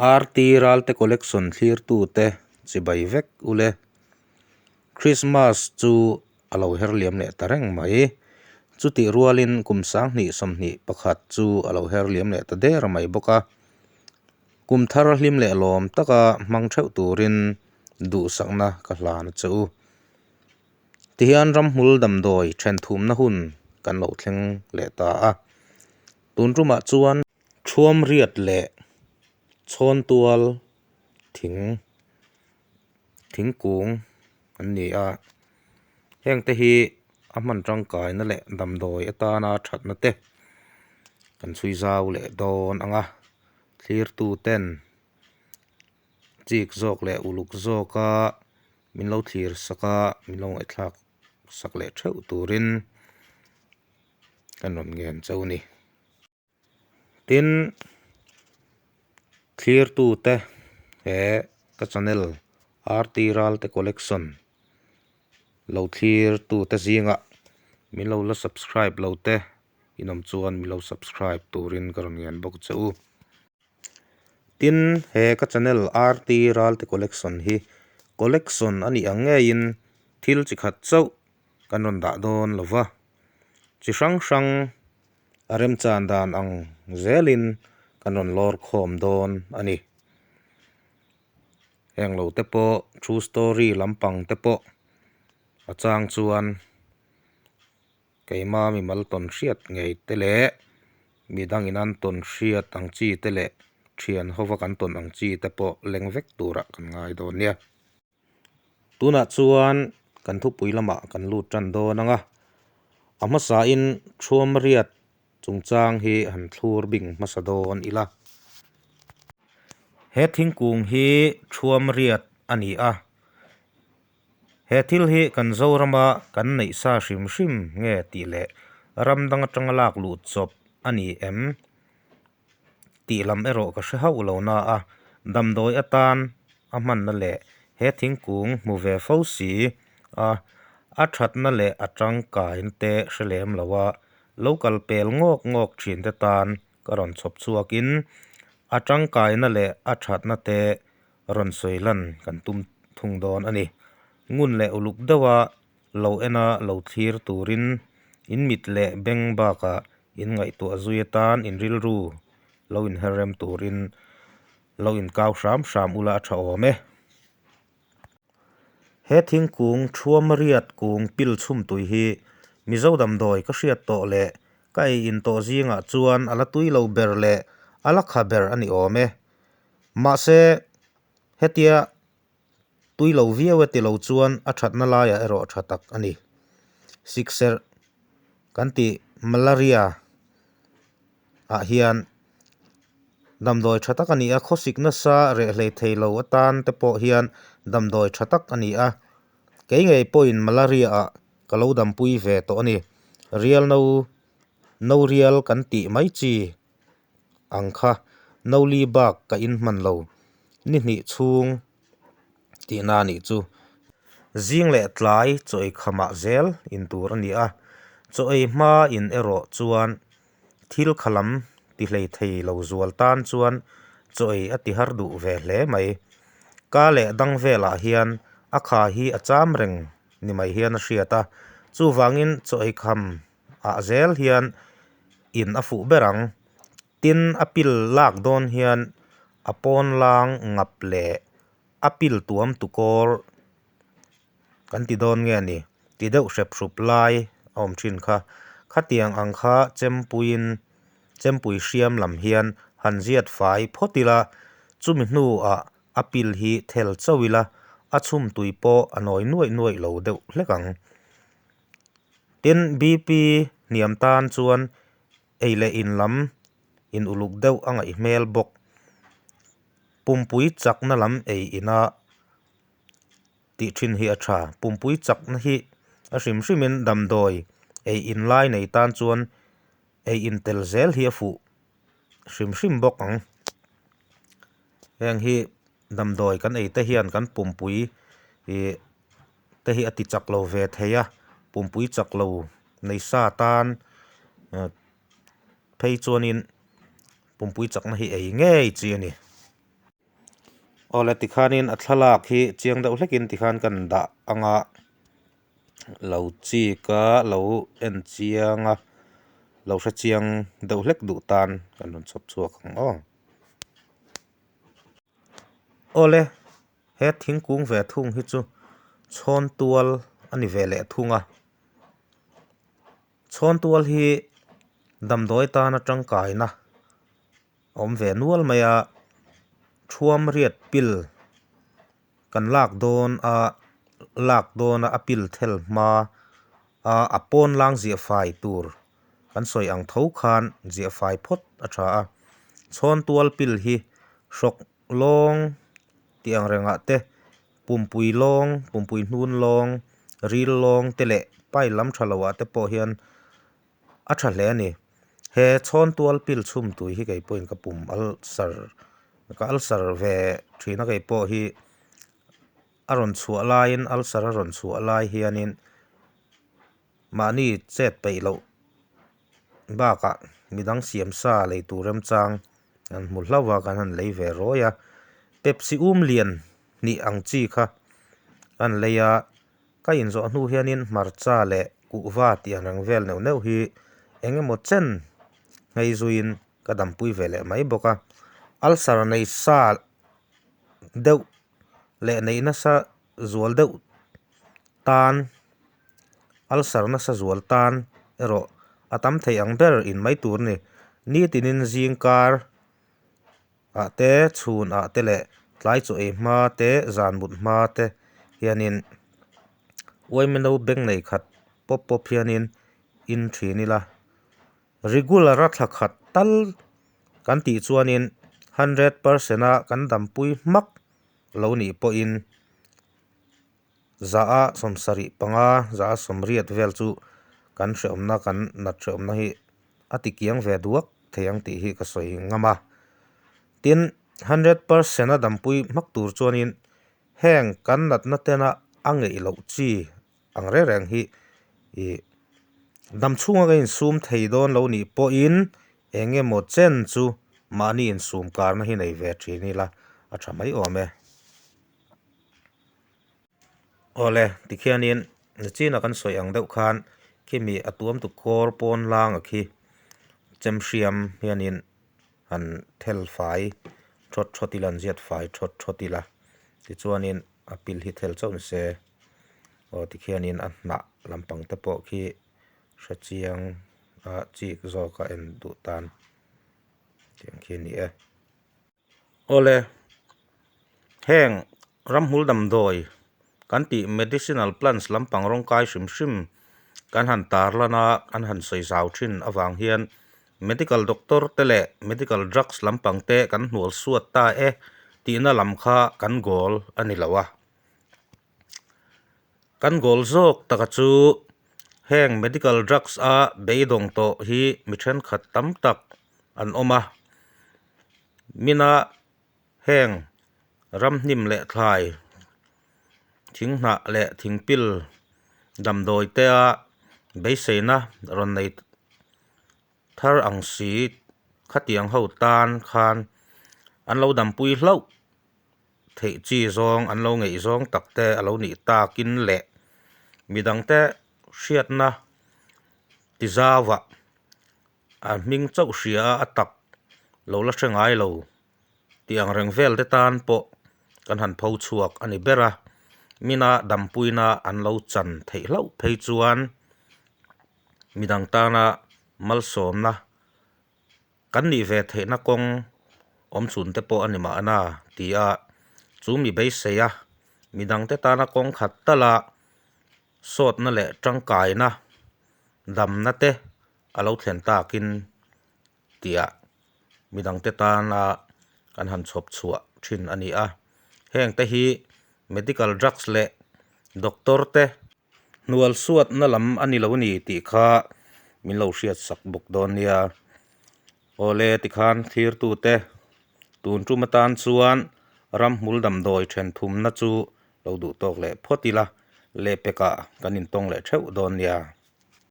RT Ralte Collection thlirtute chibai vek ule. Christmas chu a lo her liam leh ta reng mai. Chutih rualin kum 2021 chu a lo her liam leh ta der mai bawk a. Kum thar hlim leh lawm taka hmang theuh turin duhsakna ka hlan a che u. Tihian ramhmul damdawi then thumna hun kan lo thleng leh ta a. Tun tumah chuan. Thuam riat leh chhawntual thing thingkung an ni a, hengte hi a hman tangkaina leh damdawi atana thatna te kan chhui zau leh dawn ang a, thlirtu ten chik zawk leh uluk zawka min lo thlir sak a min lo ngaihthlak sak leh theuh turin kan rawn ngen chauh a ni. Tin, thlirtute he ka channel RT Ralte Collection lo thlirtute zingah min lo la subscribe lo te in awm chuan min lo subscribe turin ka rawn ngen bawk che u. Tin, he ka channel RT Ralte Collection hi collection a nih ang ngeiin thil chi khat chauh kan rawn dah dawn lo va, chi hrang hrang A remchan dan ang zelin kan rawn lawr khawm dawn a ni. Heng lo te pawh true story lampang te pawh a chang chuan keima mimal tawn hriat ngei te leh midangin an tawn hriat ang chi te leh thian hova kan tawn ang chi te pawh leng vek turah kan ngai dawn nia. Tunah chuan kan thupui lamah kan lut tan dawn ang a, a hmasain Thuamriat chungchang hi han thlur bing hmasa dawn ila. He thingkung hi Thuamriat a ni a, he thil hi kan Zorama kan neih sa hrim hrim nge tih leh ram dang atanga lak luh chawp a ni em? Tih lam erawh ka hre hauh lo na a, damdawi atan a hmanna leh he thingkung hmu ve fo si a, a thatna leh a tangkain te hre lem lo a, lo kal pel ngawk ngawk thin te tan ka rawn chhawp chhuakin a tangkaina leh a thatna te rawn sawi lan kan tum thung dawn a ni. Ngun leh uluk deuha lo ena lo thlir turin in mit leh beng bakah in ngaihtuah zui atan in rilru lo inher rem turin lo inkau hram hram ula a tha awm e. He thingkung thuam riat kung pil chhum tui hi Mizo damdawi ka hriat tawh leh ka ei in tawh zingah chuan a la tui lo ber leh a la kha ber a ni awm e. Mahse, hetia Tui lo viau e ti lo chuan a thatna laiah erawh tha tak a ni. Sikserh kan tih malaria ah hian damdawi tha tak a ni a, khawsik nasa reh hlei thei lo atan te pawh hian damdawi tha tak a ni a. Kei ngei pawhin malaria ah ka lo dampui ve tawh a ni. Rial no no rial kan tih mai chi. ang kha Noli bak ka in hman lo ni hnih chhung tihna a nih chu. Zing leh tlai chaw ei khamah zel in tur a ni a, chaw ei hma in erawh chuan thil kha lam ti hlei thei lo zual tan chuan chaw ei a ti har duh ve hle mai. Ka leh dang velah hian a kha hi a cham reng ni mai hian a hriat a, chuvangin chaw ei kham ah zel hian in a fuh ber ang. Tin, a pil lak dawn hian a pawn lang ngap leh a pil tuam tukawr kan ti dawn nge ni ti deuh hrep hrup lai a awm thin kha. Khatiang ang kha chempuiin chempui hriam lam hian han ziat fai phawt ila, chumi hnuah a pil hi thel chauh ila, a chhum tui pawh a nawi nuaih nuaih lo deuh hlek ang. Tin, BP hniam tan chuan ei leh in lam in uluk deuh a ngaih hmel bawk. Pumpui chakna lam ei ina tih thin hi a tha. Pumpui chakna hi a hrim hrimin damdawi ei in lai nei tan chuan ei in tel zel hi a fuh hrim hrim bawk ang. Heng hi damdawi kan ei te hian kan pumpui ih te hi a ti chak lo ve thei a, pumpui chak lo nei sa tan phei chuanin pumpui chakna hi ei ngei chi a ni. Awle tikhanin a thlalak hi chiang deuh hlekin tikhan kan dah anga lo chik a lo en chiang a lo hre chiang deuh hlek duh tan kan rawn chhawp chhuak ang aw. Awle he thingkung ve thung hi chu chhawn tual a ni ve leh thung a. Chhawn tual hi damdawi tana tangkaina a awm ve nual mai a, thuam riat pil kan lak dawn a lak dawn a a pil thel hma a a pawn lang ziah fai tur kan sawi ang tho khan ziah fai phawt a tha a, chhawn tual pil hi hrawk lawng tih ang rengah te pumpui lawng pumpui hnun lawng ril lawng te leh pile lam tha loh ah te pawh hian a tha hle a ni. He chhawn tual pil chhum tui hi kei pawhin ka pum ulcer ka ulcer ve thin a kei pawh hi a rawn chhuah laiin ulcer a rawn chhuah lai hianin mahni chet peih loh bakah midang siam sa lei tur remchang kan hmu hlauh a kan han lei ve rawi a pepsi um lian hnih ang chi kha an lei a. Ka inzawh hnu hianin hmarcha leh kuhva tih ang reng vel neuh neuh hi eng emaw chen nghei zuiin ka dampui ve leh mai bawk a. Ulcer nei sa deuh leh nei nasa zual deuh tan, ulcer nasa zual tan erawh a tam thei ang ber in mai tur a ni. Nitinin zingkar ah te chhun ah te leh tlai chaw ei hma te zan mut hma te hianin uaimeno beng nei khat pawp pawp hianin in thin ila regular a thla khat tal kan tih chuanin 100% a kan dampui hmak lo nih pawhin Za a 75, 80 vel chu kan hrehawmna, kan nat hrehawmna hi a ti kiang ve duak thei ang tih hi ka sawi ngam a. Tin, 100% a dampui hmak tur chuanin heng kan natna tena a ngeih loh chi ang reng reng hi ih dam chhunga ka insum thei dawn lo nih pawhin eng emaw chen chu mahni insum karna hi nei ve thin ila a tha mai awm e. Awle, tikhianin nachina kan sawi ang deuh khan khimi a tuam tu kawr pawn langa khi chem hriam hianin han thel fai thawt thawt ila an ziat fai thawt thawt ila tichuanin a pil hi thel chauh ni se aw tikhianin a hnah lampang te pawh khi hre chiang a chik zawk a en duh tan tiang khi a ni e. Awle, heng ramhmul damdawi kan tih medicinal plants lampang rawngkai hrim hrim kan han tarlan a, kan han sawi zau thin avang hian medical doctor te leh medical drugs lampang te kan hnual suat ta e tihna lam kha kan goal a ni lo a. Kan goal zawk taka chu heng medical drugs a beidawng tawh hi mi thenkhat tam tak an awm a. Mina heng ramhnim leh thlai thinghnah leh thingpil damdawi te a beiseina rawn nei thar ang si khatiang ho tan khan an lo dampui hlauh theih chi zawng an lo ngeih zawng tak te a lo nih takin leh midangte hriatna ti zauah. A hming chauh hria a a tak lo la hre ngai lo tih ang reng vel te tan pawh kan han pho chhuak a ni ber a, mina dampuina an lo chan theih hlauh phei chuan midang tana malsawmna kan nih ve theihna kawng awm chhun te pawh a ni mahna ti a, chu mi beisei a midang te tana kawng khat tala sawtna leh tangkaina damna te a lo thlen takin tia midangte tana kan han chhawp chhuah thin a ni a. Hengte hi medical drugs leh doctor te hnual suatna lam a ni lo a ni tih kha min lo hriat sak bawk dawn nia. Awle tikhan thlirtute tun tum atan chuan ramhmul damdawi then thumna chu lo duh tawk leh phawt ila lehpekah kan intawng leh theuh dawn nia.